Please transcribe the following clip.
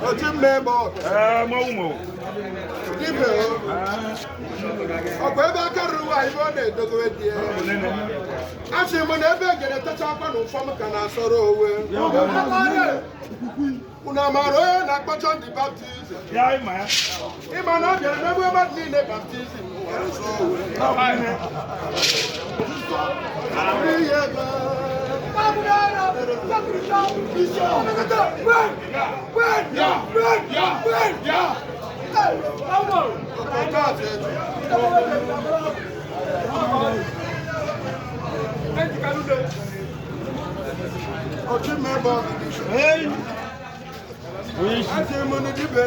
Otu mmemme ọkụ. Ee, mmanwụ mụ. Dibịa o. Ọkwa ebe aka ruru nwaanyị ebe ọ na-edogowe di ya. Asị m na ebe egere tacha akwa na ụfọm ka na-asọrọ owe. Unu amaara onye na-akpọ John the Baptist? Ya ịma ya. Ịma na ọ bịara n'ebe mmadụ niile baptizim were zọọ owe. Ihe ebe. Ọkọta atụ eju. Ọchị mmemme ọgụ dị. Hey. Asị m na dibịa.